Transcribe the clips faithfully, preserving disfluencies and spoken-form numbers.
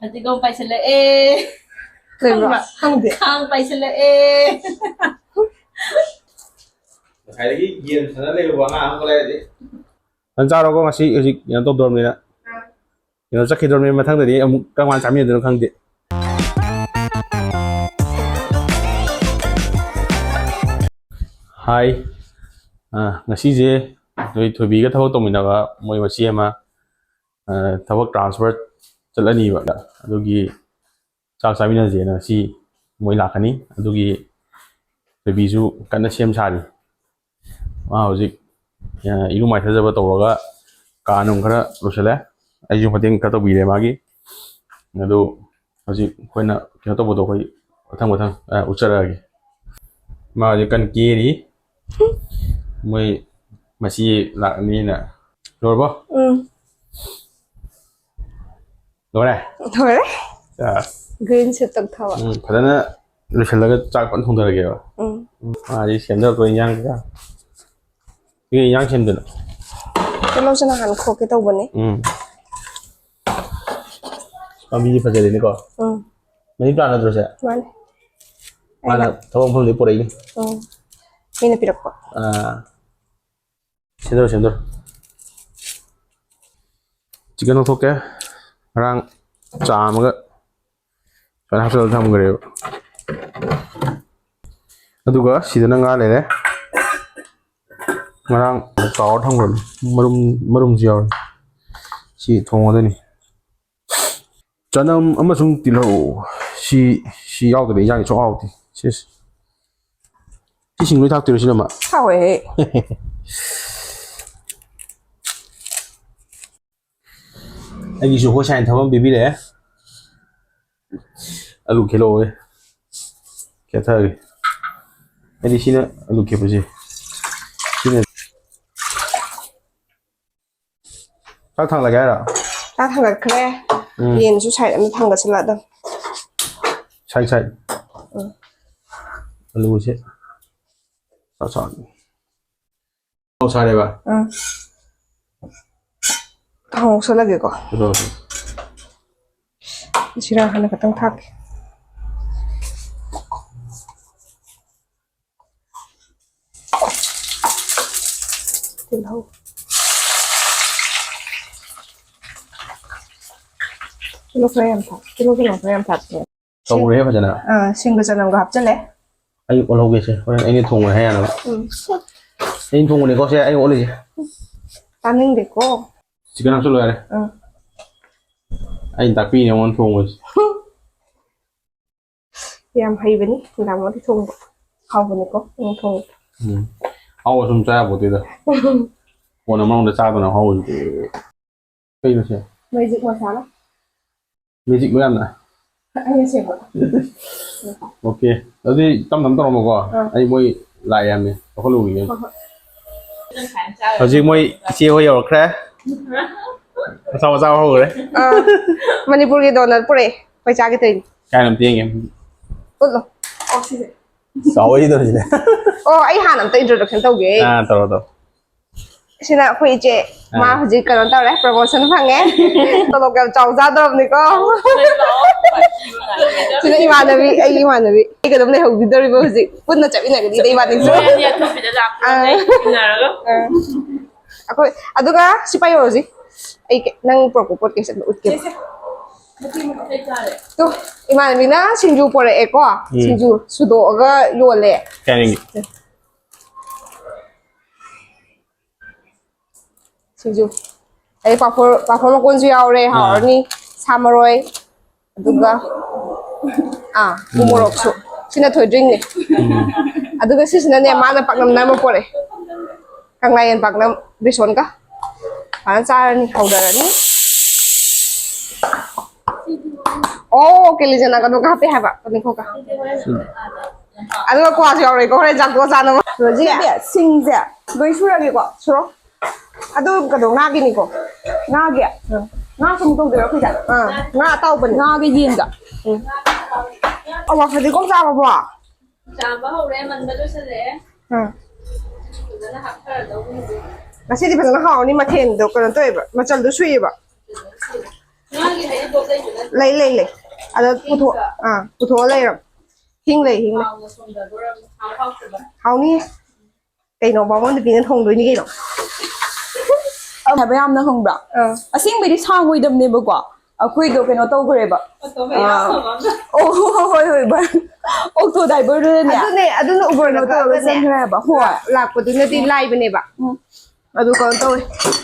ꯐꯗꯤꯒꯣꯝ ꯄꯥꯏꯁꯤꯜꯂꯛꯑꯦ꯫ ꯂꯩꯕ꯭ꯔꯣ? ꯈꯪꯕ꯭ꯔꯥ? ꯈꯪꯗꯦ꯫ ꯈꯥꯡ ꯄꯥꯏꯁꯤꯜꯂꯛꯑꯦ꯫ ꯉꯁꯥꯏꯗꯒꯤ ꯒꯦꯝ ꯁꯥꯟꯅ ꯂꯩꯔꯨꯕ ꯑꯉꯥꯡ ꯑꯃ ꯂꯩꯔꯗꯤ꯫ ꯅꯪ ꯆꯥꯔꯣꯀꯣ, ꯉꯁꯤ ꯍꯧꯖꯤꯛ ꯀꯩꯅꯣ ꯇꯧꯗꯣꯔꯕꯅꯤꯅ꯫ ꯀꯩꯅꯣ ꯆꯠꯈꯤꯗꯣꯔꯕꯅꯤꯅ ꯃꯊꯪꯗꯗꯤ ꯑꯃꯨꯛ ꯀꯔꯝ ꯀꯥꯟꯗ ꯆꯥꯃꯤꯟꯅꯗꯣꯏꯅꯣ ꯈꯪꯗꯦ꯫ ꯍꯥꯏ꯫ ꯑ, ꯉꯁꯤꯁꯦ ꯅꯣꯏ ꯊꯣꯏꯕꯤꯒ ꯊꯕꯛ ꯇꯧꯃꯤꯟꯅꯕ ꯃꯣꯏ ꯃꯆꯦ ꯑꯃ, ꯑ, ꯊꯕꯛ ꯇ꯭ꯔꯥꯟꯁꯐꯔ ꯆꯠꯂꯅꯤꯕ꯫ ꯑꯗꯨꯒꯤ ꯆꯥꯛ ꯆꯥꯃꯤꯟꯅꯁꯦꯅ ꯉꯁꯤ ꯃꯣꯏ ꯂꯥꯛꯀꯅꯤ꯫ ꯑꯗꯨꯒꯤ ꯊꯣꯏꯕꯤꯁꯨ ꯀꯟꯅ ꯁꯦꯝ ꯁꯥꯔꯤ꯫ ꯃꯥ ꯍꯧꯖꯤꯛ, ꯑ, ꯏꯔꯨ ꯃꯥꯏꯊꯖꯕ ꯇꯧꯔꯒ ꯀꯥ ꯅꯨꯡ ꯈꯔ ꯂꯣꯏꯁꯤꯜꯂꯦ꯫ ꯑꯩꯁꯨ ꯃꯇꯦꯡ ꯈꯔ ꯇꯧꯕꯤꯔꯦ ꯃꯥꯒꯤ꯫ ꯑꯗꯨ ꯍꯧꯖꯤꯛ ꯑꯩꯈꯣꯏꯅ ꯀꯩꯅꯣ ꯇꯧꯕꯗꯣ ꯑꯩꯈꯣꯏ ꯃꯊꯪ ꯃꯊꯪ, ꯑ, ꯎꯠꯆꯔꯛꯑꯒꯦ꯫ ꯃꯥ ꯍꯧꯖꯤꯛ ꯀꯟꯅ ꯀꯦꯔꯤ꯫ ꯃꯣꯏ ꯃꯆꯦ ꯂꯥꯛꯅꯤꯅ꯫ ꯂꯣꯏꯔꯕꯣ? ꯎꯝ꯫ ꯂꯣꯏꯔꯦ? ꯂꯣꯏꯔꯦ꯫ ꯑ, ꯒ꯭ꯔꯤꯟ ꯁꯨꯠ ꯇꯧꯊꯕ꯫ ꯎꯝ, ꯐꯖꯅ ꯂꯣꯏꯁꯤꯜꯂꯒ ꯆꯥꯛ ꯐꯖꯅ ꯊꯣꯡꯊꯔꯒꯦꯕ꯫ ꯎꯝ꯫ ꯎꯝ, ꯃꯥꯗꯤ ꯁꯦꯝꯗꯧꯔꯛꯇꯣꯏ ꯏꯟꯖꯥꯡ ꯀꯩꯀꯥ꯫ ꯁꯤ ꯀꯩ ꯏꯟꯖꯥꯡ ꯁꯦꯝꯗꯣꯏꯅꯣ? ꯇꯤꯜꯍꯧꯁꯦ ꯅꯍꯥꯟ ꯈꯣꯛꯀꯦ ꯇꯧꯕꯅꯦ꯫ ꯎꯝ꯫ ꯄꯥꯝꯕꯤꯗꯤ ꯐꯖꯔꯦꯅꯦꯀꯣ꯫ ꯎꯝ꯫ ꯃꯅꯤ ꯄ꯭ꯂꯥꯟ ꯅꯠꯇ꯭ꯔꯣ ꯁꯦ? ꯃꯥꯅꯦ꯫ ꯃꯥꯅ ꯊꯕꯛ ꯃꯐꯝꯗꯒꯤ ꯄꯨꯔꯛꯏꯅꯦ꯫ ꯎꯝ꯫ ꯃꯤꯅ ꯄꯤꯔꯛꯄ꯫ ꯑꯥ꯫ ꯁꯦꯝꯗꯣꯛ ꯁꯦꯝꯗꯣꯛ꯫ ꯆꯤꯛꯀꯟ ꯂꯧꯊꯣꯛꯀꯦ꯫ ꯉꯔꯥꯡ ꯆꯥꯝꯃꯒ ꯁꯨꯃꯥꯏꯅ ꯍꯥꯞꯆꯜꯂ ꯊꯝꯈ꯭ꯔꯦꯕ꯫ ꯑꯗꯨꯒ ꯁꯤꯗꯅ ꯉꯥ ꯂꯩꯔꯦ꯫ ꯉꯔꯥꯡ ꯇꯥꯎꯔ ꯊꯝꯈ꯭ꯔꯕꯅꯤ꯫ ꯃꯔꯨꯝ, ꯃꯔꯨꯝꯁꯨ ꯌꯥꯎꯔꯦ꯫ ꯁꯤ ꯊꯣꯡꯉꯗꯣꯏꯅꯤ꯫ ꯆꯅꯝ ꯑꯃꯁꯨꯡ ꯇꯤꯜꯍꯧ꯫ ꯁꯤ, ꯁꯤ ꯌꯥꯎꯗꯕ ꯏꯟꯖꯥꯡꯗꯤ ꯁꯨꯡꯍꯥꯎ ꯍꯥꯎꯇꯦ꯫ ꯁꯤꯁ꯫ ꯁꯤꯁꯤꯡ ꯂꯣꯏ ꯊꯥꯛꯇꯣꯏꯔꯣ ꯁꯤꯅ ꯑꯃ? ꯍꯥꯎꯋꯦꯍꯦ꯫ ꯑꯩꯒꯤꯁꯨ ꯑꯩꯈꯣꯏ ꯁꯥꯏꯅ ꯊꯕꯛ ꯑꯃ ꯄꯤꯕꯤꯔꯛꯑꯦ꯫ ꯑꯂꯨ ꯈꯦꯠꯂꯛꯑꯣꯌꯦ꯫ ꯈꯦꯠꯊꯔꯒꯦ꯫ ꯑꯩꯗꯤ ꯁꯤꯅ ꯑꯂꯨ ꯈꯦꯠꯄꯁꯦ꯫ ꯁꯤꯅ ꯆꯥꯛ ꯊꯥꯡꯒꯠꯂꯒꯦ ꯍꯥꯏꯔꯣ? ꯆꯥꯛ ꯊꯥꯡꯒꯠꯈ꯭ꯔꯦ꯫ ꯎꯝ꯫ ꯌꯦꯟꯁꯨ ꯁꯥꯏꯠ ꯑꯃ ꯊꯥꯡꯒꯠꯁꯤꯜꯂꯛꯑꯗꯝ꯫ Side side. ꯎꯝ꯫ ꯑꯂꯨꯁꯦ꯫ ꯆꯥꯛ ꯆꯥꯛ꯫ ꯊꯥꯎ ꯁꯥꯔꯦꯕ? ꯎꯝ꯫ ꯊꯥꯎ ꯉꯧꯁꯜꯂꯒꯦꯀꯣ꯫ ꯑꯗꯣ ꯖꯤꯔꯥ ꯍꯥꯟꯅ ꯈꯛꯇꯪ ꯊꯥꯛꯀꯦ꯫ ꯇꯤꯜꯍꯧ꯫ ꯇꯤꯜꯍꯧ ꯈꯔ ꯌꯥꯝ ꯊꯥꯛ-, ꯇꯤꯜꯍꯧ ꯆꯅꯝ ꯈꯔ ꯌꯥꯝ ꯊꯥꯛꯀꯦ꯫ ꯇꯧꯔꯦ ꯐꯖꯅ꯫ ꯑꯥ, ꯁꯤꯡꯒ ꯆꯅꯝꯒ ꯍꯥꯞꯆꯜꯂꯦ꯫ ꯑꯩ ꯑꯣꯜꯍꯧꯒꯦꯁꯦ, ꯍꯣꯔꯦꯟ ꯑꯩꯅ ꯊꯣꯡꯕꯗ ꯍꯥꯏ ꯌꯥꯅꯕ꯫ ꯎꯝ꯫ ꯑꯩꯅ ꯊꯣꯡꯕꯅꯤꯀꯣ ꯁꯦ, ꯑꯩ ꯑꯣꯜꯂꯤꯁꯦ꯫ ꯇꯥꯅꯤꯡꯗꯦꯀꯣ꯫ ꯆꯤꯛꯀꯟ ꯍꯥꯞꯆꯜꯂꯣ ꯌꯥꯔꯦ꯫ ꯑꯥ꯫ ꯑꯩꯅ ꯇꯥꯛꯄꯤꯅꯦ ꯅꯉꯣꯟꯗ ꯊꯣꯡꯕꯁꯦ꯫ ꯌꯥꯝ ꯍꯩꯕꯅꯤ ꯗꯥꯃꯣꯗꯤ ꯊꯣꯡꯕ꯫ ꯍꯥꯎꯕꯅꯤꯀꯣ ꯅꯪ ꯊꯣꯡꯕ꯫ ꯎꯝ꯫ ꯑꯍꯥꯎꯕ ꯁꯨꯝ ꯆꯥ ꯌꯥꯄꯣꯠꯇꯦꯗ꯫ ꯀꯣꯟꯅ ꯃꯔꯣꯟꯗ ꯆꯥꯗꯅ ꯑꯍꯥꯎꯕꯁꯤꯗꯤ꯫ ꯀꯩꯅꯣ ꯁꯦ? ꯃꯦꯖꯤꯛ ꯃꯁꯥꯂꯥ꯫ ꯃꯦꯖꯤꯛꯂꯣ ꯌꯥꯝꯅ? ꯑꯩꯅ ꯁꯦꯝꯕ꯫ ꯑꯣꯀꯦ꯫ ꯑꯗꯨꯗꯤ ꯇꯞ ꯇꯞ ꯇꯧꯔꯝꯃꯣꯀꯣ꯫ ꯑꯥ꯫ ꯑꯩ ꯃꯣꯏ ꯂꯥꯛꯑꯦ ꯍꯥꯏꯕꯅꯦ꯫ ꯂꯧꯈꯠꯂꯨꯈꯤꯒꯦ꯫ ꯍꯣꯏ, ꯍꯣꯏ꯫ ꯍꯧꯖꯤꯛ ꯃꯣꯏ ꯏꯆꯦ ꯍꯣꯏ ꯌꯧꯔꯛꯈ꯭ꯔꯦ꯫ ꯃꯆꯥ ꯃꯆꯥ ꯍꯧꯔꯦ꯫ ꯑꯥ, ꯃꯅꯤꯄꯨꯔꯒꯤ ꯗꯣꯅꯠ ꯄꯨꯔꯛꯑꯦ꯫ ꯑꯩꯈꯣꯏ ꯆꯥꯒꯦ ꯇꯧꯔꯤꯅꯤ꯫ ꯀꯥꯏꯅ ꯑꯝꯇ ꯌꯦꯡꯒꯦ꯫ ꯎꯠꯂꯣ꯫ ꯑꯣ, ꯁꯤꯁꯦ꯫ ꯆꯥꯎꯕꯩꯗꯣ ꯁꯤꯗ꯫ ꯑꯣ, ꯑꯩ ꯍꯥꯟꯅ ꯑꯝꯇ introduction ꯇꯧꯒꯦ꯫ ꯑꯥ, ꯇꯧꯔꯣ, ꯇꯧꯔꯣ꯫ ꯁꯤꯅ ꯑꯩꯈꯣꯏ ꯏꯆꯦ꯫ ꯃꯥ ꯑꯥ꯫ ꯍꯧꯖꯤꯛ ꯀꯩꯅꯣ ꯇꯧꯔꯦ, promotion ꯐꯪꯉꯦ꯫ ꯇꯣꯂꯣꯞ ꯌꯥꯝ ꯆꯥꯎ ꯆꯥꯗꯧꯔꯕꯅꯤꯀꯣ꯫ ꯁꯤꯅ ꯏꯃꯥꯟꯅꯕꯤ, ꯑꯩꯒꯤ ꯏꯃꯥꯟꯅꯕꯤ꯫ ꯑꯩꯒ ꯑꯗꯨꯝ ꯂꯩꯍꯧꯈꯤꯗꯧꯔꯤꯕ ꯍꯧꯖꯤꯛ꯫ ꯄꯨꯟꯅ ꯆꯠꯃꯤꯟꯅꯒꯅꯤꯗ ꯏꯕꯥꯅꯤꯁꯨ꯫ ꯃꯣꯏ ꯑꯅꯤ ꯑꯊꯣꯛꯄꯤꯗ ꯂꯥꯛꯄꯗ ꯑꯥ꯫ ꯑꯩ ꯏꯟꯅꯔꯒ꯫ ꯑꯥ꯫ ꯑꯩꯈꯣꯏ, ꯑꯗꯨꯒ ꯁꯤ ꯄꯥꯏꯔꯣ ꯍꯧꯖꯤꯛ꯫ ꯑꯩ ꯀꯩ-, ꯅꯪ ꯄꯨꯔꯛꯄ ꯄꯣꯠ ꯀꯩꯁꯦ ꯑꯝꯇ ꯎꯠꯀꯦꯕ꯫ ꯁꯦ, ꯁꯦ꯫ ꯃꯇꯦꯛ ꯃꯇꯦꯛ ꯆꯥꯔꯦ꯫ ꯇꯨ, ꯏꯃꯥꯟꯅꯕꯤꯅ ꯁꯤꯡꯖꯨ ꯄꯣꯔꯛꯑꯦꯀꯣ꯫ ꯎꯝ꯫ ꯁꯤꯡꯖꯨ ꯁꯨꯗꯣꯛꯑꯒ ꯌꯣꯜꯂꯦ꯫ ꯀꯌꯥ ꯂꯩꯒꯦ? ꯁꯤꯡꯖꯨ꯫ ꯑꯗꯩ ꯄꯥꯐꯣꯔ, ꯄꯥꯐꯣꯔ ꯃꯀꯣꯟꯁꯨ ꯌꯥꯎꯔꯦ, ꯑꯥ꯫ ꯍꯥꯎꯔꯅꯤ꯫ ꯁꯥ ꯃꯔꯣꯏ, ꯑꯗꯨꯒ, ꯑꯥ, ꯎ ꯎꯝ꯫ ꯃꯣꯔꯣꯛꯁꯨ꯫ ꯁꯤꯅ ꯊꯣꯏꯗ꯭ꯔꯤꯡꯅꯦ꯫ ꯎꯝ꯫ ꯑꯗꯨꯒ ꯁꯤꯁꯤꯅꯅꯦ, ꯃꯥꯅ ꯄꯥꯛꯅꯝ ꯅꯝꯃ ꯄꯣꯔꯛꯑꯦ꯫ ꯀꯪꯂꯥꯌꯦꯟ ꯄꯥꯛꯅꯝ, ꯕꯦꯁꯣꯟꯒ꯫ ꯐꯖꯅ ꯆꯥꯔꯅꯤ, ꯍꯧꯊꯔꯅꯤ꯫ ꯑꯣ, ꯀꯦꯂꯤ ꯆꯅꯥꯒꯗꯣ ꯍꯥꯞꯄꯦ ꯍꯥꯏꯕ, ꯇꯣꯅꯤꯡꯈꯣꯛꯀ꯫ ꯎꯝ꯫ ꯑꯗꯨꯒ ꯀ꯭ꯋꯥꯁꯨ ꯌꯥꯎꯔꯦꯀꯣ, ꯍꯣꯔꯦꯟ ꯆꯥꯛ ꯇꯣꯛꯑ ꯆꯥꯅꯕ꯫ ꯁꯤꯡꯁꯦ ꯂꯣꯏ ꯁꯨꯔꯒꯦꯀꯣ, ꯁꯨꯔꯣ꯫ ꯑꯗꯨ ꯀꯩꯅꯣ, ꯉꯥꯒꯤꯅꯤꯀꯣ? ꯉꯥꯒꯤ? ꯎꯝ꯫ ꯉꯥ ꯁꯨꯝ ꯇꯧꯗꯣꯏꯔꯣ ꯑꯩꯈꯣꯏꯁꯦ? ꯑꯥ, ꯉꯥ ꯑꯇꯥꯎꯕꯅꯤ꯫ ꯉꯥꯒ ꯌꯦꯟꯒ꯫ ꯎꯝ꯫ ꯑꯋꯥ, ꯐꯗꯤꯒꯣꯝ ꯆꯥꯕꯕꯣ? ꯆꯥꯕ ꯍꯧꯔꯦ, ꯃꯟꯕ ꯂꯣꯏꯁꯜꯂꯛꯑꯦ꯫ ꯑꯥ꯫ ꯐꯖꯅ ꯍꯥꯞꯊꯔꯗꯧꯅꯤ ꯍꯧꯖꯤꯛ꯫ ꯉꯁꯤꯗꯤ ꯐꯖꯅ ꯍꯥꯎꯔꯅꯤ, ꯃꯊꯦꯜꯗꯣ ꯀꯩꯅꯣ ꯇꯧꯋꯦꯕ, ꯃꯆꯜꯗꯣ ꯁꯨꯏꯌꯦꯕ꯫ ꯉꯥꯒꯤ ꯍꯩꯔꯤꯕꯣꯞ ꯂꯩꯕ ꯅꯠꯇ꯭ꯔꯣ? ꯂꯩ, ꯂꯩ, ꯂꯩ꯫ ꯑꯗ ꯄꯨꯊꯣꯛ-, ꯑꯥ, ꯄꯨꯊꯣꯛꯑ ꯂꯩꯔꯕ꯫ ꯍꯤꯡ ꯂꯩ, ꯍꯤꯡ ꯂꯩ꯫ ꯍꯥꯎꯅ ꯁꯣꯝꯗꯗꯣꯔꯕꯅꯤ꯫ ꯍꯥꯎ ꯍꯥꯎꯇꯕ꯫ ꯍꯥꯎꯅꯤ꯫ ꯀꯩꯅꯣ, ꯕꯥꯃꯣꯟ ꯅꯨꯄꯤꯅ ꯊꯣꯡꯗꯣꯏꯅꯤ ꯀꯩꯅꯣ꯫ ꯍꯥꯏꯕ ꯌꯥꯝꯅ ꯈꯪꯕ꯭ꯔꯥ? ꯑꯥ꯫ ꯑꯁꯦꯡꯕꯩꯗꯤ ꯁꯥꯡꯉꯣꯏꯗꯕꯅꯦꯕꯀꯣ꯫ ꯑꯩꯈꯣꯏꯗꯣ ꯀꯩꯅꯣ ꯇꯧꯈ꯭ꯔꯦꯕ꯫ ꯑꯣꯇꯣ ꯃꯌꯥꯝ ꯑꯥ꯫ ꯑꯃ꯫ ꯑꯣ, ꯍꯣꯏ, ꯍꯣꯏ, ꯍꯣꯏ, ꯚꯥꯏ꯫ ꯑꯣꯛꯇꯣ ꯗ꯭ꯔꯥꯏꯚꯔꯗꯨꯅꯅꯦ ꯑꯗꯨꯅꯦ, ꯑꯗꯨꯅ Uber-ꯅ ꯀꯩꯅꯣ ꯇꯧꯔꯒ ꯀꯛꯑꯒꯅꯦ ꯆꯪꯈ꯭ꯔꯦ ꯍꯥꯏꯕ꯫ ꯍꯣꯏ꯫ ꯂꯥꯛꯄꯗꯨꯅꯗꯤ ꯎꯝ꯫ ꯂꯥꯏꯕꯅꯦꯕ꯫ ꯎꯝ꯫ ꯑꯗꯨ ꯀꯩꯅꯣ ꯇꯧꯋꯦ꯫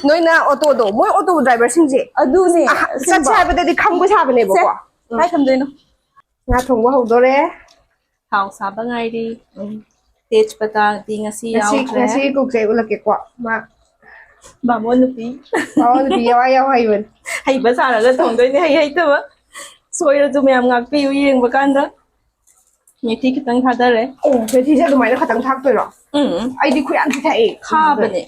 ꯅꯣꯏꯅ ꯑꯣꯇꯣꯗꯣ, ꯃꯣꯏ ꯑꯣꯇꯣ ꯗ꯭ꯔꯥꯏꯚꯔꯁꯤꯡꯁꯦ ꯑꯗꯨꯅꯦ, ꯑꯍ, ꯑꯁꯦꯡꯕ꯫ ꯆꯠꯁꯦ ꯍꯥꯏꯕꯗꯗꯤ ꯈꯪꯕ ꯁꯥꯕꯅꯦꯕꯀꯣ꯫ ꯁꯦ, ꯎꯝ꯫ ꯀꯥꯏ ꯊꯝꯗꯣꯏꯅꯣ? ꯉꯥ ꯊꯣꯡꯕ ꯍꯧꯗꯣꯔꯦ꯫ ꯊꯥꯎ ꯁꯥꯕ ꯉꯥꯏꯔꯤ꯫ ꯎꯝ꯫ ꯇꯦꯖꯄꯇꯥꯗꯤ ꯉꯁꯤ ꯉꯁꯤ, ꯌꯥꯎꯗ꯭ꯔꯦ꯫ ꯉꯁꯤ ꯀꯨꯛꯁꯦ ꯑꯩ ꯎꯠꯂꯛꯀꯦꯀꯣ꯫ ꯃꯥ ꯕꯥꯃꯣꯟ ꯅꯨꯄꯤ꯫ ꯕꯥꯃꯣꯟ ꯅꯨꯄꯤ ꯌꯥꯋꯥ ꯌꯥꯎ ꯍꯩꯕꯅꯤ꯫ ꯍꯩꯕ ꯁꯥꯔꯒ ꯊꯣꯡꯗꯣꯏꯅꯦ, ꯍꯩ ꯍꯩꯇꯕ꯫ ꯁꯣꯏꯔꯁꯨ ꯃꯌꯥꯝ ꯉꯥꯛꯄꯤꯌꯨ ꯌꯦꯡꯕ ꯀꯥꯟꯗ꯫ ꯃꯦꯊꯤ ꯈꯤꯇꯪ ꯊꯥꯗꯔꯦ꯫ ꯑꯣ, ꯃꯦꯊꯤꯁꯦ ꯑꯗꯨꯃꯥꯏꯅ ꯈꯇꯪ ꯊꯥꯛꯇꯣꯏꯔꯣ? ꯎꯝ꯫ ꯑꯩꯗꯤ ꯈꯨꯌꯥꯟ ꯊꯤ ꯊꯥꯛꯑꯦ꯫ ꯈꯥꯕꯅꯦ꯫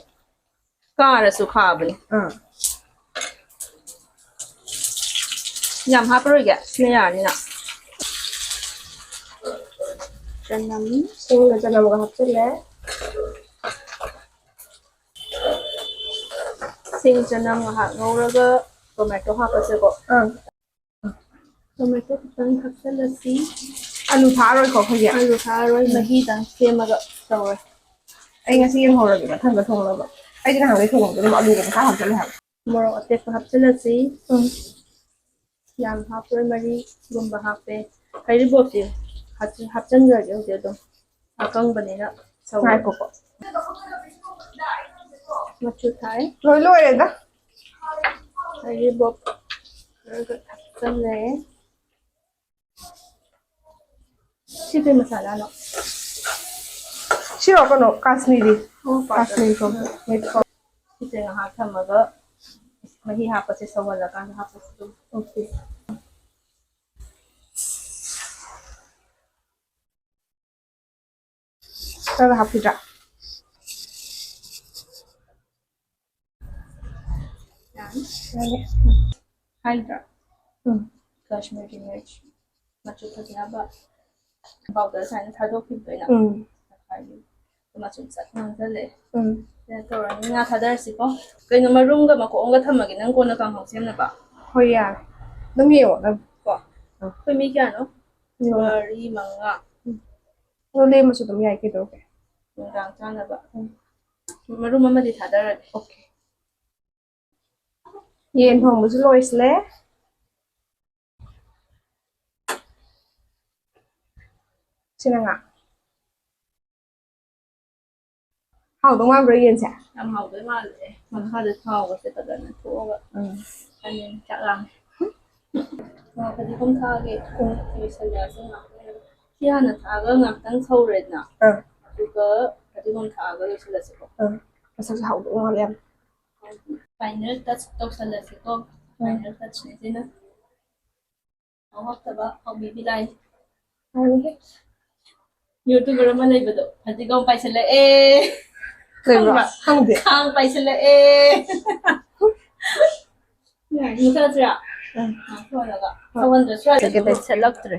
ꯀꯥꯔꯁꯨ ꯈꯥꯕꯅꯦ꯫ ꯑꯥ꯫ ꯌꯥꯝ ꯍꯥꯞꯄꯔꯣꯏꯒꯦ, ꯁꯤꯅ ꯌꯥꯔꯅꯤꯅ꯫ ꯆꯅꯝ꯫ ꯁꯤꯡꯒ ꯆꯅꯝꯒ ꯍꯥꯞꯆꯤꯜꯂꯦ꯫ ꯁꯤꯡ ꯆꯅꯝ ꯉꯥꯏꯍꯥꯛ ꯉꯧꯔꯒ ꯇꯣꯃꯦꯇꯣ ꯍꯥꯞꯄꯁꯦꯀꯣ꯫ ꯑꯥ꯫ ꯇꯣꯃꯦꯇꯣ ꯈꯤꯇꯪ ꯊꯥꯛꯆꯜꯂꯁꯤ꯫ ꯑꯂꯨ ꯊꯥꯛꯑꯔꯣꯏꯀꯣ ꯑꯩꯈꯣꯏꯒꯤ? ꯑꯂꯨ ꯊꯥꯛꯑꯔꯣꯏ, ꯎꯝ꯫ ꯃꯍꯤꯗꯪ ꯁꯦꯝꯃꯒ ꯇꯧꯔꯦ꯫ ꯑꯩ ꯉꯁꯤ ꯌꯦꯡꯍꯧꯔꯒꯦ, ꯃꯊꯪꯗ ꯊꯣꯡꯅꯕ꯫ ꯑꯩꯗꯤ ꯅꯍꯥꯟꯈꯩ ꯊꯣꯡꯕꯗ ꯑꯗꯨꯝ ꯑꯂꯨꯒ ꯄꯪꯍꯥꯞ ꯍꯥꯞꯆꯜꯂꯦ ꯍꯥꯏꯕ꯫ ꯃꯣꯔꯣꯛ ꯑꯇꯦꯛꯄ ꯍꯥꯞꯆꯜꯂꯁꯤ꯫ ꯎꯝ꯫ ꯌꯥꯝ ꯍꯥꯞꯄꯣꯏ, ꯃꯔꯤꯒꯨꯝꯕ ꯍꯥꯞꯄꯦ꯫ ꯍꯩꯔꯤꯕꯣꯞꯁꯦ ꯍꯥꯞꯆ-, ꯍꯥꯞꯆꯟꯈ꯭ꯔꯒꯦ ꯍꯧꯖꯤꯛ ꯑꯗꯨꯝ꯫ ꯑꯀꯪꯕꯅꯤꯅ ꯁꯧꯔꯣꯏ꯫ ꯉꯥꯏꯈꯣꯀꯣ꯫ ꯃꯆꯨ ꯊꯥꯛꯑꯦ꯫ ꯂꯣꯏ ꯂꯣꯏꯔꯦꯗ꯫ ꯍꯩꯔꯤꯕꯣꯞ ꯈꯔꯒ ꯊꯥꯛꯆꯜꯂꯦ꯫ ꯁꯤ ꯀꯩ ꯃꯁꯥꯂꯥꯅꯣ? ꯁꯤꯔꯣ ꯀꯩꯅꯣ, ꯀꯥꯁꯃꯤꯔꯤ꯫ ꯑꯣ, ꯀꯥꯁꯃꯤꯔꯤ ꯀꯥꯁꯃꯤꯔꯤ꯫ ꯁꯣꯝ ꯃꯦꯠꯄ꯫ ꯁꯤꯁꯦ ꯉꯥꯏꯍꯥꯛ ꯊꯝꯃꯒ ꯃꯍꯤ ꯍꯥꯞꯄꯁꯦ, ꯁꯧꯍꯜꯂꯀꯥꯟꯗ ꯍꯥꯞꯄꯁꯦ ꯑꯗꯨꯝ꯫ ꯑꯣꯀꯦ꯫ ꯈꯔꯒ ꯍꯥꯞꯈꯤꯗ꯭ꯔꯥ? ꯌꯥꯅꯤ꯫ ꯌꯥꯅꯤ꯫ ꯍꯥꯏꯗ꯭ꯔꯥ? ꯎꯝ꯫ ꯀꯥꯁꯃꯤꯔꯤ ꯃꯤꯔꯆ ꯃꯆꯨ ꯐꯖꯅꯕ powder ꯁꯨꯃꯥꯏꯅ ꯊꯥꯗꯣꯛꯈꯤꯕꯗꯣ ꯑꯩꯅ꯫ ꯎꯝ꯫ ꯍꯥꯏꯗꯤ ꯃꯆꯨ ꯆꯞ ꯉꯥꯡꯁꯤꯜꯂꯛꯑꯦ꯫ ꯎꯝ꯫ ꯁꯤꯅ ꯇꯧꯔꯅꯤ꯫ ꯉꯥ ꯊꯥꯗꯔꯁꯤꯀꯣ꯫ ꯀꯩꯅꯣ, ꯃꯔꯨꯝꯒ ꯃꯀꯣꯛ ꯑꯃꯒ ꯊꯝꯃꯒꯦ ꯅꯪ ꯀꯣꯟꯅ ꯀꯥꯡꯍꯧ ꯁꯦꯝꯅꯕ? ꯍꯣꯏ, ꯌꯥꯔꯦ꯫ ꯑꯗꯨꯝ ꯌꯦꯡꯉꯣ ꯅꯪ꯫ ꯀꯣ ꯑꯩꯈꯣꯏ ꯃꯤ ꯀꯌꯥꯅꯣ? ꯌꯦꯡꯉꯣ꯫ ꯃꯔꯤ, ꯃꯉꯥ꯫ ꯑꯗꯣ ꯂꯦꯝꯃꯁꯨ ꯑꯗꯨꯝ ꯌꯥꯏ, ꯀꯩꯗꯧꯔꯒꯦ? ꯅꯨꯡꯗꯥꯡ ꯆꯥꯅꯕ꯫ ꯎꯝ꯫ ꯃꯔꯨꯝ ꯑꯃꯗꯤ ꯊꯥꯗꯔꯒꯦ꯫ ꯑꯣꯀꯦ꯫ ꯌꯦꯟ ꯊꯣꯡꯕꯁꯨ ꯂꯣꯏꯁꯤꯜꯂꯦ꯫ ꯁꯤꯅ ꯉꯥ꯫ ꯍꯥꯎꯗꯧ ꯃꯥꯟꯕ꯭ꯔꯥ ꯌꯦꯟꯁꯦ? ꯌꯥꯝ ꯍꯥꯎꯗꯣꯏ ꯃꯥꯜꯂꯦ꯫ ꯃꯈꯥꯗ ꯊꯥꯎꯒꯁꯦ ꯐꯖꯅ ꯊꯣꯛꯑꯒ꯫ ꯎꯝ꯫ ꯆꯥꯅꯤꯡꯉꯦ꯫ ꯆꯥꯛ ꯂꯥꯝꯃꯦ꯫ ꯑꯣ, ꯐꯗꯤꯒꯣꯝ ꯊꯥꯛꯑꯒꯦ꯫ ꯎꯝ꯫ ꯂꯣꯏꯁꯜꯂꯛꯑꯁꯨ ꯉꯥꯛꯇꯪ꯫ ꯁꯤ ꯍꯥꯟꯅ ꯊꯥꯛꯑꯒ ꯉꯥꯛꯇꯪ ꯁꯧꯔꯦꯗꯅ꯫ ꯑꯥ꯫ ꯑꯗꯨꯒ ꯐꯗꯤꯒꯣꯝ ꯊꯥꯛꯑꯒ ꯂꯣꯏꯁꯤꯜꯂꯁꯤꯀꯣ꯫ ꯎꯝ꯫ ꯃꯁꯛꯁꯨ ꯍꯥꯎꯗꯧ ꯃꯥꯜꯂꯦ ꯌꯥꯝ꯫ Final touch ꯇꯧꯁꯜꯂꯁꯤꯀꯣ꯫ ꯎꯝ꯫ Final touchꯅꯦ ꯁꯤꯅ꯫ ꯍꯥꯎꯍꯥꯎꯇꯕ ꯍꯥꯎꯕꯤꯕꯤ ꯂꯥꯏ꯫ ꯍꯥꯎꯕꯤꯕꯤ꯫ YouTuber ꯑꯃ ꯂꯩꯕꯗꯣ, ꯐꯗꯤꯒꯣꯝ ꯄꯥꯏꯁꯜꯂꯛꯑꯦ꯫ ꯂꯩꯕ꯭ꯔꯣ? ꯈꯪꯕ꯭ꯔꯥ? ꯈꯪꯗꯦ꯫ ꯈꯥꯡ ꯄꯥꯏꯁꯜꯂꯛꯑꯦ꯫ ꯃꯨꯊꯠꯁꯤꯔꯥ? ꯎꯝ꯫ ꯉꯥꯏꯈꯣ, ꯂꯣꯏꯔꯒ꯫ ꯍꯣꯏ꯫ ꯁꯧꯍꯟꯗ꯭ꯔꯁꯨ ꯌꯥꯏ꯫ ꯆꯠꯀꯦ ꯇꯧ-, ꯁꯦꯠꯂꯛꯇ꯭ꯔꯦ꯫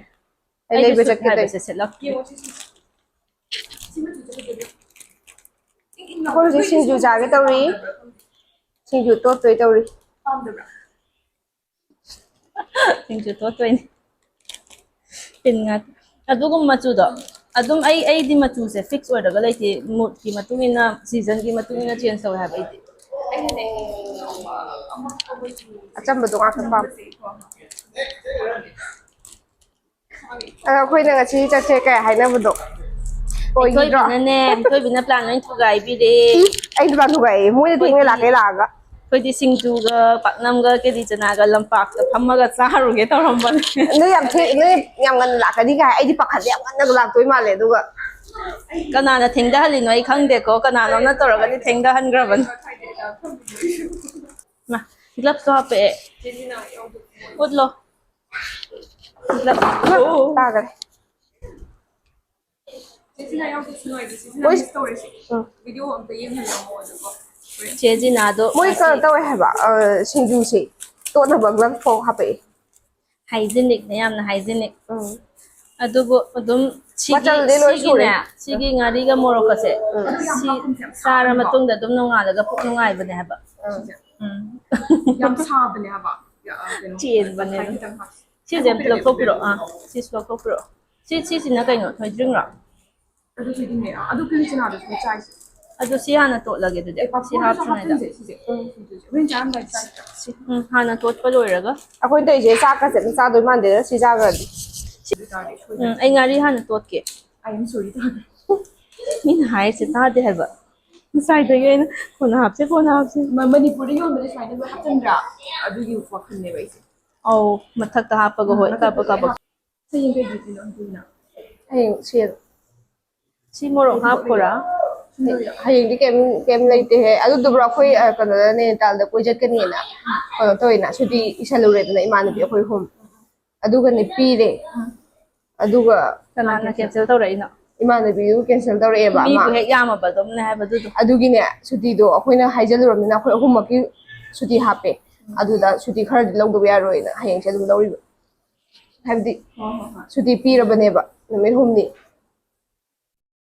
ꯑꯩ ꯑꯩꯗꯤ ꯂꯩꯕ ꯁꯨꯠ ꯆꯠꯀꯦ ꯍꯥꯏꯕꯁꯦ ꯇꯧ-, ꯁꯦꯠꯂꯛꯇ꯭ꯔꯦ꯫ ꯑꯩꯈꯣꯏ ꯍꯧꯖꯤꯛ ꯁꯤꯡꯖꯨ ꯆꯥꯒꯦ ꯇꯧꯔꯤ꯫ ꯁꯤꯡꯖꯨ ꯇꯣꯠꯇꯣꯏ ꯇꯧꯔꯤ꯫ ꯁꯤꯡꯖꯨ ꯇꯣꯠꯇꯣꯏꯅꯤ꯫ ꯇꯤꯟ ꯉꯥ-, ꯑꯗꯨꯒꯨꯝꯕ ꯃꯆꯨꯗꯣ ꯑꯗꯨꯝ ꯑꯩ, ꯑꯩꯗꯤ ꯃꯆꯨꯁꯦ fix ꯑꯣꯏꯔꯒ ꯂꯩꯇꯦ, moodꯀꯤ ꯃꯇꯨꯡ ꯏꯟꯅ, seasonꯒꯤ ꯃꯇꯨꯡ ꯏꯟꯅ change ꯇꯧꯋꯦ ꯍꯥꯏꯕ ꯑꯩꯗꯤ꯫ ꯑꯆꯝꯕꯗꯣ ꯉꯥꯛꯇ ꯄꯥꯝꯃꯦ꯫ ꯑꯗꯣ ꯑꯩꯈꯣꯏꯅ ꯉꯁꯤ ꯆꯠꯁꯦ ꯀꯩ ꯍꯥꯏꯅꯕꯗꯣ ꯑꯣꯏꯈꯤꯗ꯭ꯔꯣ? ꯍꯩꯊꯣꯏꯕꯤꯅꯅꯦ, ꯍꯩꯊꯣꯏꯕꯤꯅ plan ꯂꯣꯏ ꯊꯨꯒꯥꯏꯕꯤꯔꯦ꯫ ꯏ, ꯑꯩ plan ꯊꯨꯒꯥꯏꯌꯦ꯫ ꯃꯣꯏꯅ ꯊꯦꯡꯅ ꯑꯩꯈꯣꯏꯗꯤ ꯂꯥꯛꯀꯦ ꯂꯥꯛꯑꯒ꯫ ꯑꯩꯈꯣꯏꯗꯤ ꯁꯤꯡꯖꯨꯒ ꯄꯥꯛꯅꯝꯒ ꯀꯦꯂꯤ ꯆꯅꯥꯒ ꯂꯝꯄꯥꯛꯇ ꯐꯝꯃꯒ ꯆꯥꯔꯨꯒꯦ ꯇꯧꯔꯝꯕꯅꯦ꯫ ꯅꯣꯏ ꯌꯥꯝ ꯊꯦꯡ-, ꯅꯣꯏ ꯌꯥꯝ ꯉꯟꯅ ꯂꯥꯛꯀꯅꯤ ꯀꯥꯏ ꯑꯩꯗꯤ ꯄꯥꯈꯠꯂꯦ, ꯌꯥꯝ ꯉꯟꯅꯒ ꯂꯥꯛꯇꯣꯏ ꯃꯥꯜꯂꯦ꯫ ꯑꯗꯨꯒ ꯀꯅꯥꯅ ꯊꯦꯡꯊꯍꯜꯂꯤꯅꯣ ꯑꯩ ꯈꯪꯗꯦꯀꯣ, ꯀꯅꯥꯅꯣꯝꯅ ꯇꯧꯔꯒꯗꯤ ꯊꯦꯡꯊꯍꯟꯈ꯭ꯔꯕꯅꯤ꯫ ꯃꯥ, gloveꯁꯨ ꯍꯥꯞꯄꯛꯑꯦ꯫ ꯎꯠꯂꯣ꯫ Glove꯫ ꯇꯥꯈ꯭ꯔꯦ꯫ ꯃꯣꯏ ꯎꯝ꯫ ꯆꯦ ꯖꯤꯅꯥꯗꯣ ꯃꯣꯏ ꯉꯁꯤ ꯀꯩꯅꯣ ꯇꯧꯋꯦ ꯍꯥꯏꯕ, ꯑ, ꯁꯤꯡꯖꯨꯁꯦ ꯇꯣꯠꯅꯕ glove ꯐꯥꯎ ꯍꯥꯞꯄꯛꯑꯦ꯫ Hygienic ꯅꯦ, ꯌꯥꯝꯅ hygienic꯫ ꯎꯝ꯫ ꯑꯗꯨꯕꯨ ꯑꯗꯨꯝ ꯁꯤꯒꯤ, ꯃꯆꯜꯗꯤ ꯂꯣꯏ ꯁꯤꯒꯤꯅꯦ, ꯁꯨꯔꯦ꯫ ꯁꯤꯒꯤ ꯉꯥꯔꯤꯒ ꯃꯣꯔꯣꯛꯀꯁꯦ ꯎꯝ꯫ ꯁꯤ ꯆꯥꯔ ꯃꯇꯨꯡꯗ ꯑꯗꯨꯝ ꯅꯣꯡꯉꯥꯜꯂꯒ ꯄꯨꯛ ꯅꯨꯡꯉꯥꯏꯕꯅꯦ ꯍꯥꯏꯕ꯫ ꯎꯝ꯫ ꯎꯝ꯫ ꯌꯥꯝ ꯁꯥꯕꯅꯦ ꯍꯥꯏꯕ꯫ ꯆꯦꯟꯕꯅꯦ ꯑꯗꯨꯝ꯫ ꯁꯤꯁꯦ ꯑꯝꯇ ꯂꯧꯊꯣꯛꯄꯤꯔꯛꯑꯣ꯫ ꯑꯥ, ꯁꯤꯁꯨ ꯂꯧꯊꯣꯛꯄꯤꯔꯛꯑꯣ꯫ ꯁꯤ, ꯁꯤꯁꯤꯅ ꯀꯩꯅꯣ? ꯊꯣꯏꯗ꯭ꯔꯤꯡꯔꯣ? ꯑꯗꯨ ꯊꯣꯏꯗꯤꯡꯅꯦ꯫ ꯑꯥ, ꯑꯗꯨ ꯀꯤꯂꯤ ꯆꯅꯥꯗꯨꯁꯨ ꯆꯥꯏꯁꯦ꯫ ꯑꯗꯨ ꯁꯤ ꯍꯥꯟꯅ ꯇꯣꯠꯂꯒꯦ ꯑꯗꯨꯗꯤ꯫ ꯑꯦ, ꯁꯤ ꯄꯥꯐꯣꯔꯗꯨꯁꯨ ꯍꯥꯞꯇ꯭ꯔꯤꯉꯩꯗ꯫ ꯍꯥꯞꯆꯤꯟꯁꯦ ꯁꯤꯁꯦ꯫ ꯎꯝ, ꯁꯤꯁꯦ꯫ ꯍꯣꯔꯦꯟ ꯆꯥꯔꯝꯗꯥꯏꯗ ꯆꯥꯏꯁꯦ꯫ ꯁꯤ, ꯎꯝ, ꯍꯥꯟꯅ ꯇꯣꯠꯄ ꯂꯣꯏꯔꯒ꯫ ꯑꯩꯈꯣꯏꯅ ꯇꯧꯔꯤꯁꯦ ꯆꯥꯛꯀꯁꯦ ꯑꯗꯨꯝ ꯆꯥꯗꯣꯏ ꯃꯥꯟꯗꯦꯗ ꯁꯤ ꯆꯥꯈ꯭ꯔꯗꯤ꯫ ꯑꯗꯨ ꯇꯥꯔꯗꯤ ꯁꯣꯏꯗꯅ꯫ ꯎꯝ, ꯑꯩ ꯉꯥꯔꯤ ꯍꯥꯟꯅ ꯇꯣꯠꯀꯦ꯫ I am sorry ꯇꯥꯗꯦ꯫ ꯃꯤꯅ ꯍꯥꯏꯔꯤꯁꯦ ꯇꯥꯗꯦ ꯍꯥꯏꯕ꯫ ꯉꯁꯥꯏꯗꯒꯤ ꯑꯩꯅ ꯀꯣꯟꯅ ꯍꯥꯞꯁꯦ, ꯀꯣꯟꯅ ꯍꯥꯞꯁꯦ꯫ ꯃ-, ꯃꯅꯤꯄꯨꯔꯗ ꯌꯣꯟꯕꯗꯤ ꯁꯨꯃꯥꯏꯅ ꯂꯣꯏ ꯍꯥꯞꯆꯤꯟꯗ꯭ꯔꯥ? ꯑꯗꯨꯒꯤ ꯋꯥꯈꯜꯅꯦꯕ ꯑꯩꯁꯦ꯫ ꯑꯧ, ꯃꯊꯛꯇ ꯍꯥꯞꯄꯒ, ꯎꯝ, ꯍꯣꯏ, ꯃꯊꯛꯇ ꯀꯥꯞꯄ, ꯂꯣꯏ ꯀꯥꯞꯄ꯫ ꯍꯥꯞ-, ꯍꯌꯦꯡ ꯀꯩ ꯗ꯭ꯌꯨꯇꯤꯅꯣ ꯑꯗꯨꯅ? ꯍꯌꯦꯡ ꯁꯦꯜ꯫ ꯁꯤ ꯃꯣꯔꯣꯛ ꯍꯥꯞꯈꯣꯔꯥ? ꯍꯌꯦꯡꯗꯤ ꯀꯩꯝ, ꯀꯩꯝ ꯂꯩꯇꯦꯍꯦ꯫ ꯑꯗꯨꯗꯨꯕꯨ ꯑꯩꯈꯣꯏ, ꯑ, ꯀꯩꯅꯣꯗ ꯅꯦꯅꯤꯇꯥꯜꯗ ꯀꯣꯏ ꯆꯠꯀꯅꯤꯅ ꯀꯩꯅꯣ ꯇꯧꯋꯤꯅ, ꯁꯨꯇꯤ ꯏꯁꯜꯂꯨꯔꯦꯗꯅ ꯏꯃꯥꯟꯅꯕꯤ ꯑꯩꯈꯣꯏ ꯑꯍꯨꯝ꯫ ꯑꯗꯨꯒꯅꯦ ꯄꯤꯔꯦ꯫ ꯑꯗꯨꯒ ꯀꯅꯥꯅ cancel ꯇꯧꯔꯛꯏꯅꯣ? ꯏꯃꯥꯟꯅꯕꯤꯗꯨ cancel ꯇꯧꯔꯛꯑꯦꯕ ꯃꯤꯕꯨ ꯑꯃ꯫ ꯍꯦꯛ ꯌꯥꯝꯃꯕ ꯑꯗꯨꯝꯅꯦ ꯍꯥꯏꯕ ꯑꯗꯨꯗꯣ꯫ ꯑꯗꯨꯒꯤꯅꯦ ꯁꯨꯇꯤꯗꯣ ꯑꯩꯈꯣꯏꯅ ꯍꯥꯏꯖꯜꯂꯨꯔꯕꯅꯤꯅ ꯑꯩꯈꯣꯏ ꯑꯍꯨꯝꯃꯛꯀꯤ ꯁꯨꯇꯤ ꯍꯥꯞꯄꯦ꯫ ꯑꯗꯨꯗ ꯁꯨꯇꯤ ꯈꯔꯗꯤ ꯂꯧꯗꯕ ꯌꯥꯔꯣꯏꯅ ꯍꯌꯦꯡꯁꯦ ꯑꯗꯨꯝ ꯂꯧꯔꯤꯕ꯫ ꯍꯥꯏꯕꯗꯤ ꯍꯣꯏ, ꯍꯣꯏ, ꯍꯣꯏ꯫ ꯁꯨꯇꯤ ꯄꯤꯔꯕꯅꯦꯕ ꯅꯨꯃꯤꯠ ꯍꯨꯝꯅꯤ꯫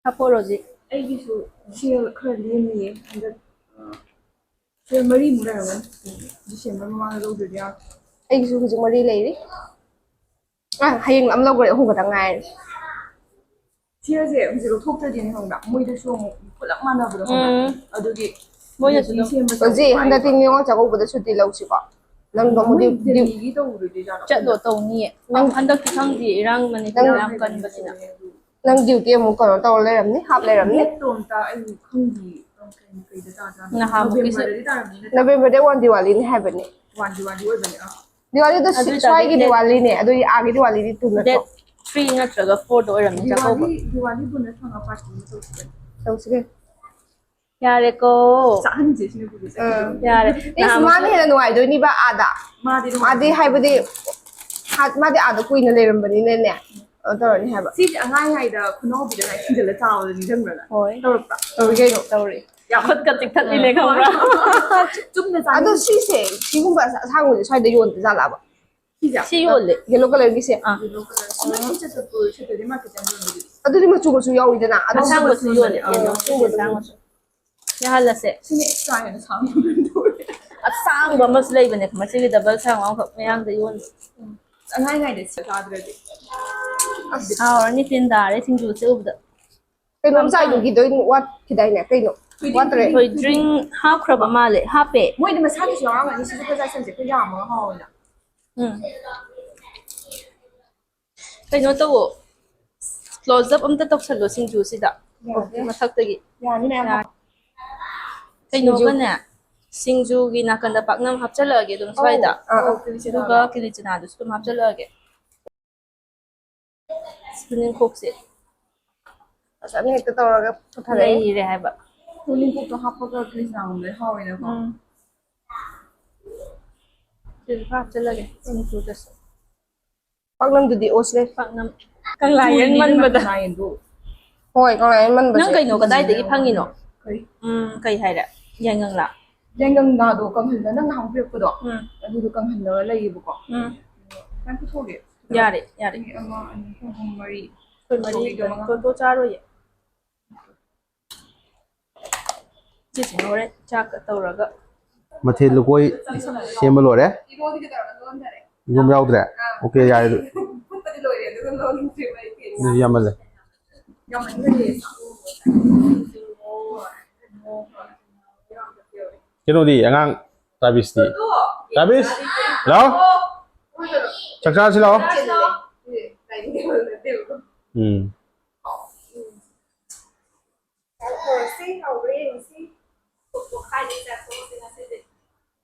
ꯍꯥꯞꯄꯣꯔꯣ ꯍꯧꯖꯤꯛ? ꯑꯩꯒꯤꯁꯨ ꯁꯦꯜ ꯈꯔ ꯂꯦꯝꯃꯤꯌꯦ ꯍꯟꯗꯛ, ꯑ, ꯁꯦꯜ ꯃꯔꯤꯃꯨꯛ ꯂꯩꯔꯝꯒꯅꯤ꯫ ꯗꯤꯁꯦꯝꯕꯔ ꯃꯃꯥꯡꯗ ꯂꯧꯗ꯭ꯔꯗꯤ ꯌꯥꯔꯣꯏ꯫ ꯑꯩꯒꯤꯁꯨ ꯍꯧꯖꯤꯛ ꯃꯔꯤ ꯂꯩꯔꯤ꯫ ꯑ, ꯍꯌꯦꯡ ꯑꯃ ꯂꯧꯈ꯭ꯔꯦ, ꯑꯍꯨꯝ ꯈꯛꯇ ꯉꯥꯏꯔꯦ꯫ ꯁꯦꯜꯁꯦ ꯍꯧꯖꯤꯛ ꯂꯧꯊꯣꯛꯇ꯭ꯔꯗꯤꯅꯦ ꯈꯪꯕ꯭ꯔꯥ? ꯃꯣꯏꯗꯁꯨ ꯑꯃꯨꯛ ꯄꯨꯂꯞ ꯃꯥꯟꯅꯕꯗꯣ ꯈꯪꯕ꯭ꯔꯥ? ꯎꯝ꯫ ꯑꯗꯨꯒꯤ ꯃꯣꯏꯅꯁꯨ ꯁꯦꯝꯕꯁꯦ ꯍꯧꯖꯤꯛ ꯍꯟꯗꯛꯇꯤ ꯋꯥꯏꯌꯦꯕ꯫ ꯅꯤꯉꯣꯜ ꯆꯥꯛꯀꯧꯕꯗ ꯁꯨꯇꯤ ꯂꯧꯁꯤꯀꯣ꯫ ꯅꯪꯗꯣ ꯑꯃꯨꯛ ꯃꯣꯏ ꯗ꯭ꯌꯨ-, ꯗ꯭ꯌꯨ-, ꯗꯦꯜꯂꯤꯒꯤ ꯇꯧꯔꯨꯗꯣꯏꯗꯤ ꯖꯥꯠꯂꯣ? ꯆꯠꯂꯣ, ꯇꯧꯅꯤꯌꯦ꯫ ꯅꯪ ꯍꯟꯗꯛꯇꯤ ꯈꯪꯗꯦ, ꯏꯔꯥꯡ ꯃꯅꯤꯄꯨꯔꯗ ꯅꯪ ꯌꯥꯝ ꯀꯟꯕꯅꯤꯅ꯫ ꯅꯪ ꯗ꯭ꯌꯨꯇꯤ ꯑꯃꯨꯛ ꯀꯩꯅꯣ ꯇꯧꯔ ꯂꯩꯔꯝꯅꯤ, ꯍꯥꯞ ꯂꯩꯔꯝꯅꯤ꯫ ꯗꯦꯠꯇꯣ ꯑꯝꯇ ꯑꯩ ꯈꯪꯗꯤꯌꯦ꯫ ꯀꯩ, ꯀꯩꯗ ꯇꯥꯖꯥꯠꯅꯣ? ꯅꯍꯥꯟꯃꯨꯛꯀꯤꯁꯨ ꯅꯕꯦꯝꯕꯔꯗꯗꯤ ꯇꯥꯔꯝꯅꯤ ꯅꯠꯇ꯭ꯔꯥ? ꯅꯕꯦꯝꯕꯔ ꯗꯦꯠ ꯋꯥꯟ ꯗꯤꯋꯥꯂꯤꯅꯤ ꯍꯥꯏꯕꯅꯦ꯫ ꯋꯥꯟ ꯗꯤꯋꯥꯂꯤ ꯑꯣꯏꯕꯅꯦ, ꯑꯥ꯫ ꯗꯤꯋꯥꯂꯤꯗꯣ ꯑꯗꯨ ꯁ꯭ꯋꯥꯏꯒꯤ ꯑꯣꯏꯇꯥꯔꯗꯤ ꯗꯦꯠ, ꯗꯤꯋꯥꯂꯤꯅꯦ, ꯑꯗꯨ ꯑꯥꯒꯤ ꯗꯤꯋꯥꯂꯤꯗꯤ ꯇꯨ ꯅꯠꯇ꯭ꯔꯣ? ꯗꯦꯠ ꯊ꯭ꯔꯤ ꯅꯠꯇ꯭ꯔꯒ ꯐꯣꯔꯗ ꯑꯣꯏꯔꯝꯅꯤ ꯆꯥꯛꯀꯧꯕ꯫ ꯗꯤꯋꯥꯂꯤ, ꯗꯤꯋꯥꯂꯤ bonus ꯐꯪꯉ party ꯑꯃ ꯇꯧꯁꯤꯗꯅ꯫ ꯇꯧꯁꯤꯅꯦ꯫ ꯌꯥꯔꯦꯀꯣ꯫ ꯆꯥꯍꯟꯁꯦ ꯁꯤꯅ ꯄꯨꯔꯤꯁꯦ꯫ ꯎꯝ꯫ ꯌꯥꯔꯦ꯫ ꯏꯁ, ꯅꯍꯥꯟꯃꯨꯛ ꯃꯥꯅ ꯍꯦꯟꯅ ꯅꯨꯡꯉꯥꯏꯗꯣꯏꯅꯤꯕ ꯑꯥꯗ꯫ ꯃꯥꯗꯤ ꯃꯥꯗꯤ ꯅꯨꯡꯉꯥꯏꯗꯣꯏꯅꯤ꯫ ꯍꯥꯏꯕꯗꯤ, ꯍꯥ-, ꯃꯥꯗꯤ ꯑꯥꯗ ꯀꯨꯏꯅ ꯂꯩꯔꯝꯕꯅꯤꯅꯅꯦ, ꯀꯩꯅꯣ ꯇꯧꯔꯅꯤ ꯍꯥꯏꯕ꯫ ꯁꯤꯁꯦ ꯑꯉꯥꯡ ꯑꯣꯏꯔꯤꯉꯩꯗ ꯈꯨꯅꯥꯎꯕꯤꯗ ꯂꯥꯏ ꯊꯤꯟꯖꯤꯜꯂ ꯆꯥꯕꯗꯣ ꯅꯤꯡꯁꯤꯡꯕ꯭ꯔꯥ ꯅꯪ? ꯍꯣꯏ꯫ ꯇꯧꯔꯛꯄ꯭ꯔꯥ? ꯇꯧꯔꯤ ꯀꯩꯅꯣ꯫ ꯇꯧꯔꯤ꯫ ꯌꯥꯝ ꯈꯨꯠꯀ ꯆꯤꯛꯊꯠꯂꯤꯅꯦ, ꯈꯪꯕ꯭ꯔꯥ? ꯆꯨꯝꯅ ꯆꯥꯅꯤꯡ- ꯑꯗꯣ ꯁꯤꯁꯦ, ꯁꯤꯒꯨꯝꯕ ꯑꯁꯥꯡꯕꯁꯦ ꯁ꯭ꯋꯥꯏꯗ ꯌꯣꯟꯕ ꯖꯥꯠꯂꯕ? ꯁꯤꯁꯦ? ꯁꯤ ꯌꯣꯜꯂꯦ꯫ Yellow colourꯒꯤꯁꯦ? ꯑꯥ꯫ Yellow colour꯫ ꯑꯃ ꯁꯤ ꯆꯠꯄ Saturday marketꯇ ꯌꯥꯝ ꯌꯣꯟꯕꯗꯨꯗꯤ꯫ ꯑꯗꯨꯗꯤ ꯃꯆꯨ ꯃꯆꯨ ꯌꯥꯎꯋꯤꯗꯅ꯫ ꯑꯗꯨ ꯑꯁꯥꯡꯕꯁꯨ ꯌꯣꯜꯂꯦ, ꯑꯥ, yellow, ꯑꯁꯥꯡꯕꯁꯨ꯫ ꯌꯥꯍꯜꯂꯁꯦ꯫ ꯁꯤꯅ extra ꯍꯦꯟꯅ ꯁꯥꯡꯕ ꯑꯣꯏꯅ ꯇꯧꯔꯦ꯫ ꯑꯁꯥꯡꯕ ꯑꯃꯁꯨ ꯂꯩꯕꯅꯦ, ꯃꯁꯤꯒꯤ ꯗꯕꯜ ꯁꯥꯡꯕ ꯑꯃꯈꯛ ꯃꯌꯥꯡꯗ ꯌꯣꯟꯕ꯫ ꯑꯉꯥꯡꯉꯩꯗ ꯆꯥꯗ꯭ꯔꯗꯤ꯫ ꯍꯥꯎꯔꯅꯤ, ꯇꯤꯟ ꯇꯥꯔꯦ ꯁꯤꯡꯖꯨꯁꯦ ꯎꯕꯗ꯫ ꯀꯩꯅꯣꯝ ꯆꯥꯏꯗꯨꯒꯤꯗꯣ ꯋꯥꯠꯈꯤꯗꯥꯏꯅꯦ? ꯀꯩꯅꯣ? ꯋꯥꯠꯇ꯭ꯔꯦ꯫ ꯊꯣꯏꯗ꯭ꯔꯤꯡ ꯍꯥꯞꯈ꯭ꯔꯕ ꯃꯥꯜꯂꯦ꯫ ꯍꯥꯞꯄꯦ꯫ ꯃꯣꯏꯗꯤ ꯃꯁꯥꯒꯤꯁꯨ ꯌꯥꯎꯔꯝꯒꯅꯤ꯫ ꯁꯤꯁꯨ ꯄꯩꯁꯥ ꯁꯟꯁꯦ ꯑꯩꯈꯣꯏ ꯌꯥꯝꯃꯒ ꯍꯥꯎꯋꯦꯅ꯫ ꯎꯝ꯫ ꯀꯩꯅꯣ ꯇꯧꯋꯣ, ꯀ꯭ꯂꯣꯖ ꯑꯞ ꯑꯝꯇ ꯇꯧꯁꯜꯂꯣ ꯁꯤꯡꯖꯨꯁꯤꯗ꯫ ꯌꯥꯗꯦ꯫ ꯃꯊꯛꯇꯒꯤ꯫ ꯌꯥꯅꯤ ꯃꯌꯥꯝ ꯌꯥ-, ꯍꯥꯞꯄꯣ꯫ ꯀꯩꯅꯣꯒꯅꯦ, ꯁꯤꯡꯖꯨꯒꯤ ꯅꯥꯀꯟꯗ ꯄꯥꯛꯅꯝ ꯍꯥꯞꯆꯜꯂꯛꯑꯒꯦ ꯑꯗꯨꯝ ꯁ꯭ꯋꯥꯏꯗ꯫ ꯑꯧ, ꯑꯧ, ꯀꯤꯂꯤ ꯆꯅꯥꯗꯣ꯫ ꯑꯗꯨꯒ ꯀꯤꯂꯤ ꯆꯅꯥꯗꯨꯁꯨ ꯑꯗꯨꯝ ꯍꯥꯞꯆꯜꯂꯛꯑꯒꯦ꯫ ꯇꯨꯅꯤꯡꯈꯣꯛꯁꯦ꯫ ꯐꯖꯅ ꯍꯦꯛꯇ ꯇꯧꯔꯒ ꯄꯨꯊꯔꯛꯑꯦ꯫ ꯂꯩꯔꯦ ꯍꯥꯏꯕ꯫ ꯇꯨꯅꯤꯡꯈꯣꯛꯇꯣ ꯍꯥꯞꯄꯒ ꯀꯤꯂꯤ ꯆꯅꯥꯒꯨꯝꯕꯗꯤ ꯍꯥꯎꯋꯦꯅꯀꯣ꯫ ꯎꯝ꯫ ꯁꯤꯁꯨ ꯈꯔ ꯍꯥꯞꯆꯜꯂꯒꯦ, ꯁꯤꯡꯖꯨꯗꯁꯨ꯫ ꯄꯥꯛꯅꯝꯗꯨꯗꯤ ꯑꯣꯁꯂꯦ꯫ ꯄꯥꯛꯅꯝ꯫ ꯀꯪꯂꯥ ꯌꯦꯟ ꯃꯟꯕꯗ꯫ ꯀꯪꯂꯥ ꯌꯦꯟꯗꯨ꯫ ꯍꯣꯏ, ꯀꯪꯂꯥ ꯌꯦꯟ ꯃꯟꯕꯗ꯫ ꯅꯪ ꯀꯩꯅꯣ ꯀꯗꯥꯏꯗꯒꯤ ꯐꯪꯉꯤꯅꯣ? ꯀꯔꯤ? ꯎꯝ, ꯀꯩ ꯍꯥꯏꯔꯦ? ꯌꯥꯏꯉꯪꯂꯥ? ꯌꯥꯏꯉꯪꯂꯥꯗꯣ ꯀꯪꯍꯜꯂ ꯅꯪ ꯅꯍꯥꯟ ꯄꯤꯔꯛꯄꯗꯣ, ꯎꯝ꯫ ꯑꯗꯨꯗꯣ ꯀꯪꯍꯜꯂꯒ ꯂꯩꯌꯦꯕꯀꯣ꯫ ꯎꯝ꯫ ꯅꯪ ꯄꯨꯊꯣꯛꯑꯒꯦ꯫ ꯌꯥꯔꯦ, ꯌꯥꯔꯦ꯫ ꯃꯤ ꯑꯃ, ꯑꯅꯤ, ꯑꯍꯨꯝ, ꯃꯔꯤ꯫ ꯑꯩꯈꯣꯏ ꯃꯔꯤ ꯄꯨꯊꯣꯛꯑꯒꯦ, ꯃꯉꯥ꯫ ꯇꯣꯇꯣ ꯆꯥꯔꯣꯏꯌꯦ꯫ ꯁꯤꯁꯤꯅ ꯍꯣꯔꯦꯟ ꯆꯥꯛꯀ ꯇꯧꯔꯒ꯫ ꯃꯊꯦꯜ ꯂꯨꯀꯣꯏ ꯁꯦꯝꯕ ꯂꯣꯏꯔꯦ꯫ ꯏꯔꯣꯝꯕ ꯌꯥꯎꯗ꯭ꯔꯦ? ꯑꯣꯀꯦ, ꯌꯥꯔꯦ ꯑꯗꯨ꯫ ꯑꯗꯨꯗꯤ ꯌꯥꯝꯃꯜꯂꯦ꯫ ꯀꯩꯅꯣꯗꯤ ꯑꯉꯥꯡ ꯇꯥꯕꯤꯁꯇꯤ? ꯇꯥꯕꯤꯁ, ꯂꯥꯎ꯫ ꯆꯥꯛ ꯆꯥꯁꯤ ꯂꯥꯎ꯫ ꯎꯝ꯫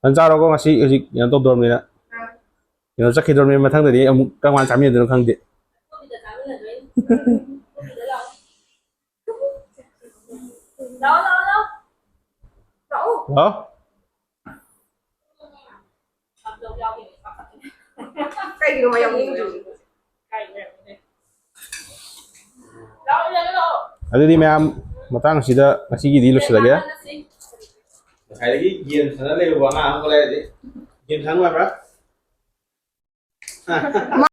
ꯅꯪ ꯆꯥꯔꯣꯀꯣ, ꯉꯁꯤ ꯍꯧꯖꯤꯛ ꯀꯩꯅꯣ ꯇꯧꯗꯣꯔꯕꯅꯤꯅ꯫ ꯀꯩꯅꯣ ꯆꯠꯈꯤꯗ꯭ꯔꯕꯅꯤꯅ ꯃꯊꯪꯗꯗꯤ ꯑꯃꯨꯛ ꯀꯔꯝ ꯀꯥꯟꯗ ꯆꯥꯃꯤꯟꯅꯗꯣꯏꯅꯣ ꯈꯪꯗꯦ꯫ ꯂꯥꯛꯑꯣ꯫ ꯀꯩꯒꯤꯅꯣ ꯃꯌꯥꯝ ꯌꯦꯡꯗ꯭ꯔꯤꯁꯦ? ꯑꯗꯨꯗꯤ ꯃꯌꯥꯝ, ꯃꯇꯥꯡ ꯑꯁꯤꯗ ꯉꯁꯤꯒꯤꯗꯤ ꯂꯣꯏꯁꯤꯜꯂꯒꯦ꯫ ꯉꯁꯥꯏꯗꯒꯤ ꯒꯦꯝ ꯁꯥꯟꯅ ꯂꯩꯔꯨꯕ ꯑꯉꯥꯡ ꯑꯃꯒ ꯂꯩꯔꯗꯤ꯫ ꯒꯦꯝ ꯁꯥꯟꯅ ꯅꯨꯡꯉꯥꯏꯕ꯭ꯔꯥ? ꯃꯥ